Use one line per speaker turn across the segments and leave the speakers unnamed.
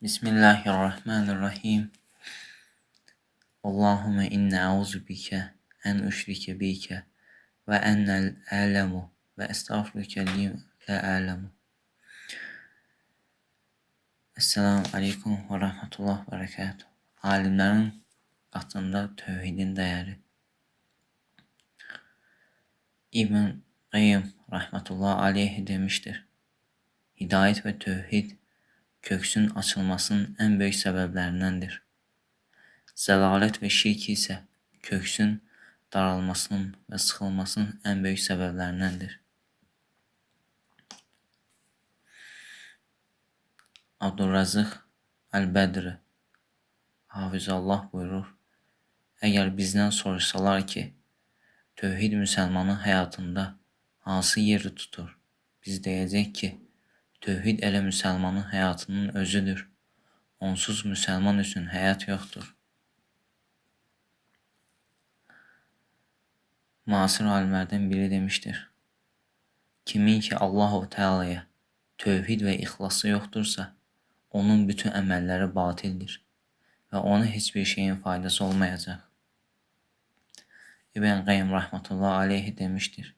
Bismillahirrahmanirrahim. Allahümme inne euzu bike en üşrike bike ve ennel alemu ve estağfiruke li la alemu. Esselamu aleyküm ve rahmetullah ve berekatuhu. Alimlərin qatında tövhidin dəyəri. İbn Qayyim rahmetullah aleyhi demişdir. Hidayət və tövhid köksün açılmasının ən böyük səbəblərindəndir. Zəlalət və şirk isə köksün daralmasının və sıxılmasının ən böyük səbəblərindəndir. Abdurrazıq Əl-Bədri Hafizallah buyurur: Əgər bizdən soruşsalar ki, tövhid müsəlmanın həyatında hansı yeri tutur? Biz deyəcək ki, tövhid elə müsəlmanın həyatının özüdür. Onsuz müsəlman üçün həyat yoxdur. Müasir alimlərdən biri demişdir: Kimin ki Allahu Teala'ya tövhid və ixlası yoxdursa, onun bütün əməlləri batildir və ona heç bir şeyin faydası olmayacaq. İbn Qayyim rahmetullah aleyhi demişdir: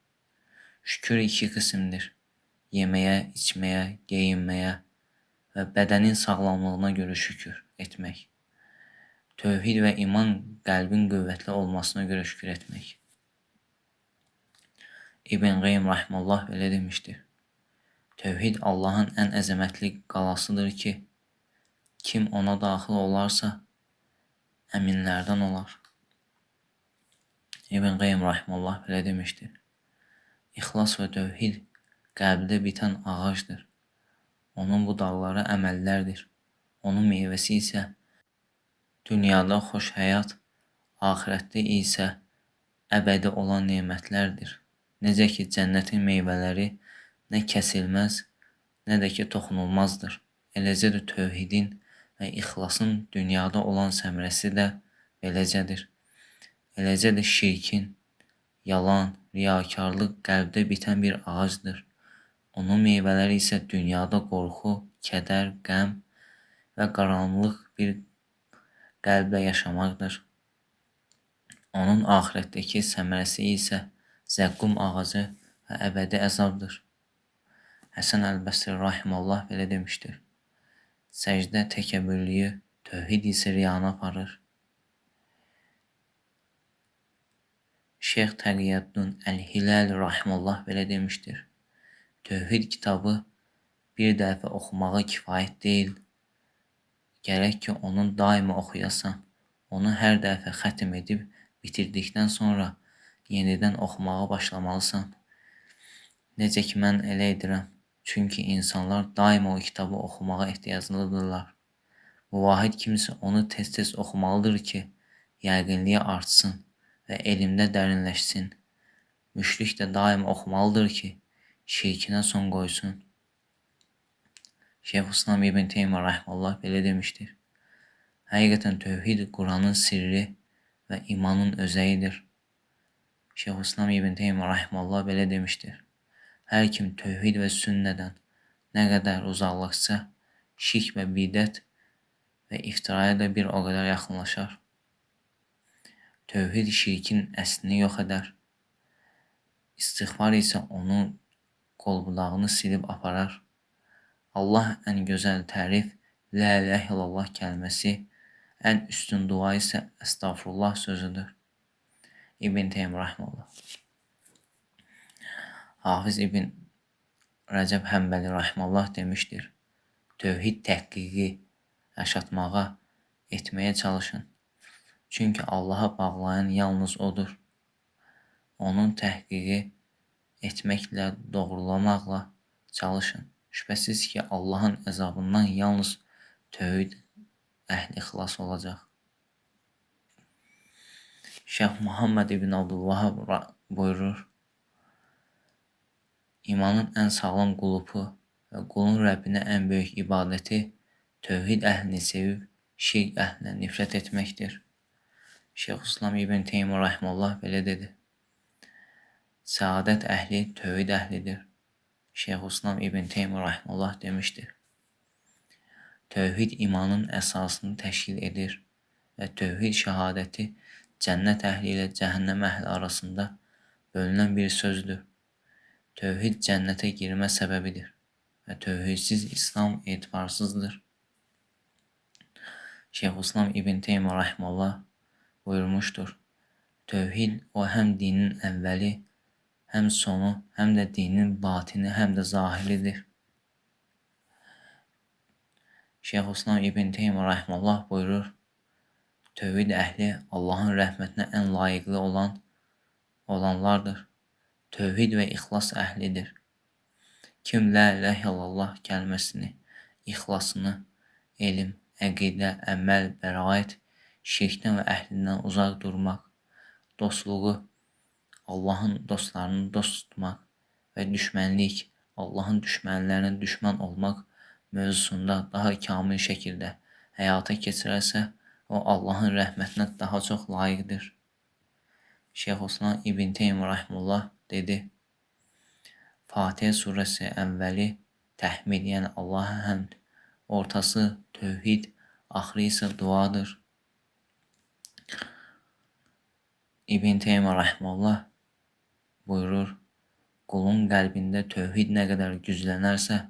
Şükür iki qismdir. Yeməyə, içməyə, geyinməyə və bədənin sağlamlığına görə şükür etmək. Tövhid və iman qəlbin qüvvətli olmasına görə şükür etmək. İbn Qayyim rahimehullah belə demişdir: Tövhid Allahın ən əzəmətli qalasıdır ki, kim ona daxil olarsa, əminlərdən olar. İbn Qayyim rahimehullah belə demişdir: İxlas və tövhid qəlbdə bitən ağacdır. Onun budaqları əməllərdir. Onun meyvəsi isə dünyada xoş həyat, axirətdə isə əbədi olan nemətlərdir. Necə ki, cənnətin meyvələri nə kəsilməz, nə də ki toxunulmazdır. Eləcə də tövhidin və ixlasın dünyada olan səmərəsi də beləcədir. Eləcə də şirkin, yalan, riyakarlıq qəlbdə bitən bir ağacdır. Onun meyvələri isə dünyada qorxu, kədər, qəm və qaranlıq bir qəlblə yaşamaqdır. Onun axirətdəki səmərəsi isə zəqqum ağacı və əbədi əzabdır. Həsən Əl-Bəsri rahimehullah belə demişdir: Səcdə təkəbbürlüyü, tövhid isə riyanı aparır. Şeyx Təqiyyəddin Əl-Hilal rahimehullah belə demişdir: Tövhid kitabı bir dəfə oxumağa kifayət deyil. Gərək ki, onu daima oxuyasan. Onu hər dəfə xətm edib bitirdikdən sonra yenidən oxumağa başlamalısan. Necə ki mən elə edirəm. Çünki insanlar daima o kitabı oxumağa ehtiyaclıdırlar. Muvahhid kimsə onu tez-tez oxumalıdır ki, yəqinliyi artsın və elmdə dərinləşsin. Müşrik də daima oxumalıdır ki, şirkinə son qoysun. Şeyxülislam İbn Teymiyyə rahimehullah belə demişdir: Həqiqətən tövhid Quranın sirri və imanın özəyidir. Şeyxülislam İbn Teymiyyə rahimehullah belə demişdir: Hər kim tövhid və sünnədən nə qədər uzaqlaşsa, şirk və bidət və iftiraya da bir o qədər yaxınlaşar. Tövhid şirkin əslini yox edər. İstiğfar isə onun qol-budağını silib aparar. Allah ən gözəl tərif La ilahe illallah kəlməsi, ən üstün dua isə Əstağfurullah sözüdür. İbn Teymiyyə rahimehullah. Hafiz İbn Rəcəb Həmbəli rahimehullah demişdir: Tövhid təhqiqi yaşatmağa, etməyə çalışın. Çünki Allaha bağlayan yalnız odur. Onun təhqiqi etməklə, doğrulamaqla çalışın. Şübhəsiz ki, Allahın əzabından yalnız tövhid əhli xilas olacaq. Şeyx Muhammed İbn Abdülvahhab buyurur: İmanın ən sağlam qulupu və qulun Rəbbinə ən böyük ibadəti tövhid əhlini sevib şirk əhlinə nifrət etməkdir. Şeyxülislam İbn Teymiyyə rahimehullah belə dedi: Səadət əhli tövhid əhlidir. Şeyxülislam İbn Teymiyyə rahimehullah demişdir: Tövhid imanın əsasını təşkil edir və tövhid şəhadəti cənnət əhli ilə cəhənnəm əhli arasında bölünən bir sözdür. Tövhid cənnətə girmə səbəbidir və tövhidsiz İslam etibarsızdır. Şeyxülislam İbn Teymiyyə rahimehullah buyurmuşdur. Tövhid o həm dinin əvvəli, həm sonu, həm də dinin batini, həm də zahiridir. Şeyxülislam İbn Teymiyyə rahimehullah buyurur. Tövhid əhli Allahın rəhmətinə ən layiqli olanlardır. Tövhid və ixlas əhlidir. Kim la ilahe illallah kəlməsini, ixlasını, elm, əqidə, əməl, bəraət, şirkdən və əhlindən uzaq durmaq, dostluğu, Allahın dostlarını dost tutmaq və düşmənlik, Allahın düşmənlərinə düşmən olmaq mövzusunda daha kamil şəkildə həyata keçirərsə, o Allahın rəhmətinə daha çox layiqdir. Şeyxülislam İbn Teymiyyə rahimehullah dedi. Fatihə surəsi əvvəli təhmid, yəni Allaha həmd, ortası tövhid, axırı isə duadır. İbn Teymiyyə rahimehullah buyurur, qulun qəlbində tövhid nə qədər güclənərsə,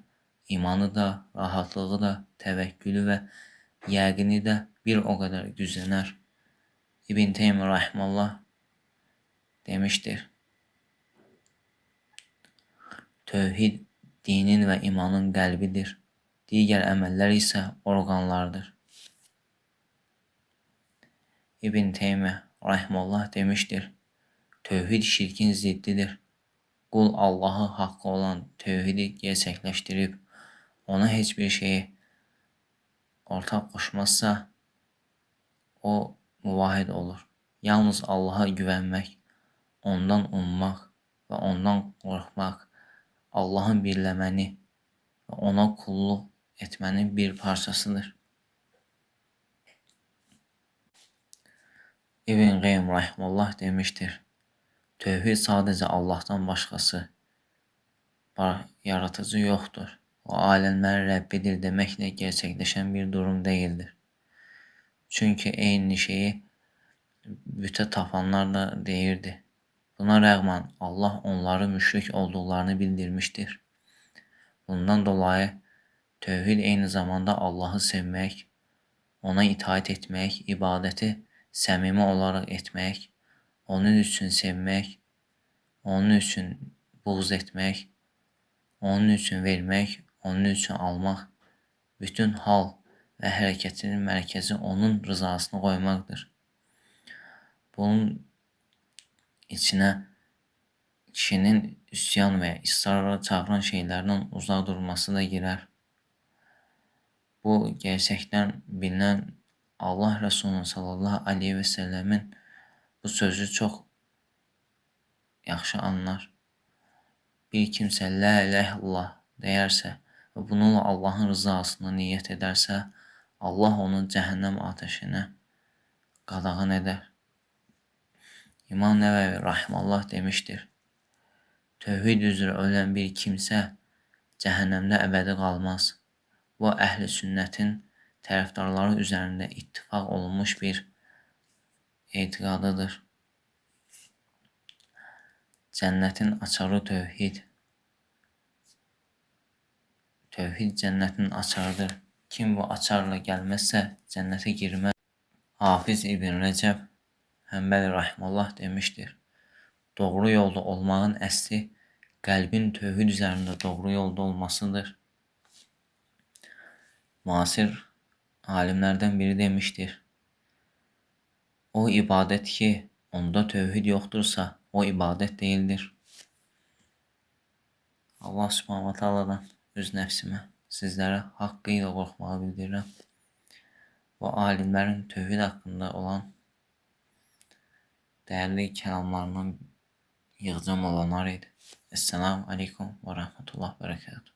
imanı da, rahatlığı da, təvəkkülü və yəqini də bir o qədər güclənər. İbn Teymiyyə rahimehullah demişdir. Tövhid dinin və imanın qəlbidir. Digər əməllər isə orqanlardır. İbn Teymiyyə rahimehullah demişdir. Tövhid şirkin ziddidir. Qul Allahı haqqı olan tövhidi gerçəkləşdirib, ona heç bir şeyi ortaq qoşmazsa, o muvahhid olur. Yalnız Allaha güvənmək, ondan ummaq və ondan qorxmaq, Allahın birləməni və ona qulluq etmənin bir parçasıdır. İbn Qeym rahimehullah demişdir. Tövhid sadəcə Allahdan başqası yaratıcı yoxdur. O aləmlərin Rəbbidir deməklə gerçəkləşən bir durum deyildir. Çünki eyni şeyi bütə tapanlar da deyirdi. Buna rəğmən Allah onları müşrik olduqlarını bildirmişdir. Bundan dolayı tövhid eyni zamanda Allahı sevmək, ona itaət etmək, ibadəti səmimi olaraq etmək, onun üçün sevmək, onun üçün buğz etmək, onun üçün vermək, onun üçün almaq, bütün hal və hərəkətinin mərkəzi onun rızasını qoymaqdır. Bunun içinə kişinin üsyan və israra çağıran şeylərdən uzaq durması da girər. Bu gerçəkdən bilinən Allah Resulü sallallahu aleyhi və səlləmin bu sözü çox yaxşı anlar. Bir kimsə la ilahe illallah deyərsə və bununla Allahın rızasını niyyət edərsə, Allah onu cəhənnəm atəşinə qadağan edər. İmam Nəvəvi rahimehullah demişdir. Tövhid üzrə ölən bir kimsə cəhənnəmdə əbədi qalmaz. Bu əhl-i sünnətin tərəfdarları üzərində ittifaq olunmuş bir etiqadıdır. Cənnətin açarı tövhid. Tövhid cənnətin açarıdır. Kim bu açarla gəlməzsə cənnətə girməz. Hafiz İbn Rəcəb Həmbəli rahimehullah demişdir. Doğru yolda olmağın əsli qəlbin tövhid üzərində doğru yolda olmasıdır. Müasir alimlərdən biri demişdir. O ibadət ki, onda tövhid yoxdursa, o ibadət deyildir. Allah Subhanahu va Taala'dan öz nəfsimə, sizlərə haqqı ilə qorxmağı bildirirəm. Bu alimlərin tövhid haqqında olan dəyərli kəlamlarından yığcam olanlar idi. Esselamu aleykum və rəhmətullah bərəkətuhu.